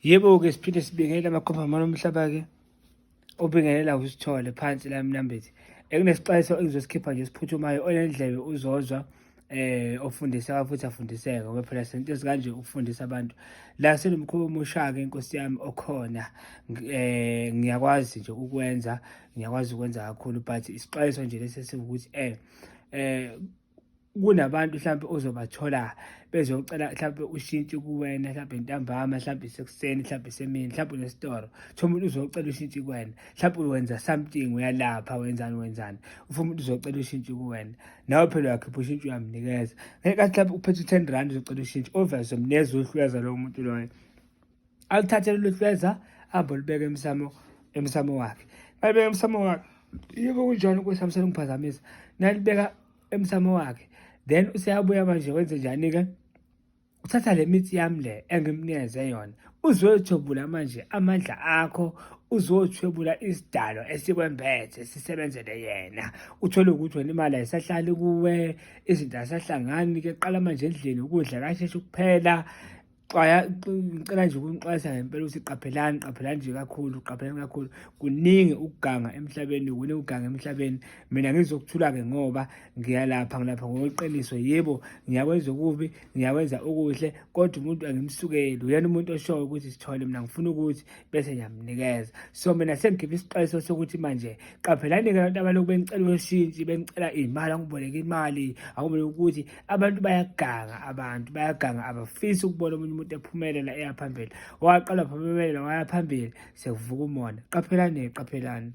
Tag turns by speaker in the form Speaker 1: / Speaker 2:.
Speaker 1: Yebo-ke siphinde sibingelele amakhompamane omhlaba-ke obingelela usithole phansi la emnambithi. Ekunesixwayiso engizosikhipha nje esiphuthumayo onendlebe uzozwa ofundiseka futhi afundiseke ngoba phela sento ezikanje ukufundisa abantu la senomkhuba omusha-ke inkosi yami okhona ngiyakwazi nje ukwenza ngiyakwazi ukwenza kakhulu but isixwayiso nje lesi esiwukuthi eh kunabantu mhlawumbe ozobathola bezocela mhlawumbe ushintshe kuwena mhlawumbe ntambama mhlawumbe isekuseni mhlawumbe isemini mhlawumbe unesitoro thola umuntu uzocela ushintshe kuwena mhlawumbe wenza something uyalapha wenzani wenzani ufuna umuntu uzocela ushintshe kuwena nawe phela uyakhipha ushintshe uyamnikeza ngeke mhlawumbe uphethe u-10 rand uzocela ushintshe obvious umnikeza uhlweza lowo muntu loyo alithathe lolu hlweza ahambe olubeka emsamo emsamo wakhe alibeka emsamo wakhe yebo kunjani ukwesabisela ungiphazamisa nalibeka emsamo wakhe then useyabuya manje wenze njani-ke uthatha le mithi yami le engimnikeze yona uzothwebula manje amandla akho uzothwebula isidalo esikwembethe sisebenzele yena uthole ukuthi wena imali ayisahlali kuwe izinto ayisahlangani ke qala manje endlini ukudla kasheshe ukuphela xwaya ngicela nje ukunixwayisa ngempela ukuthi qaphelani qaphelani nje kakhulu qaphelani kakhulu kuningi ukuganga emhlabeni kuningi ukuganga emhlabeni mina ngizokuthula-ke ngoba ngiyalapha ngilapha ngokweqiniso yebo ngiyakwenza okubi ngiyakwenza okuhle kodwa umuntu angimsukeli uyena umuntu oshoyo ukuthi sithole mina ngifuna ukuthi bese ngiyamnikeza so mina sengikhipha isixwayiso sokuthi manje qaphelani-ke abantu abalokhu benicela ushintshi benicela iy'mali angiboleke imali akuboleke ukuthi abantu bayaganga abantu bayaganga abafisi ukubona omunye umuntu ephumelela eya phambili waqala waphumelela waya phambili sekuvuka umona qaphelani qaphelani.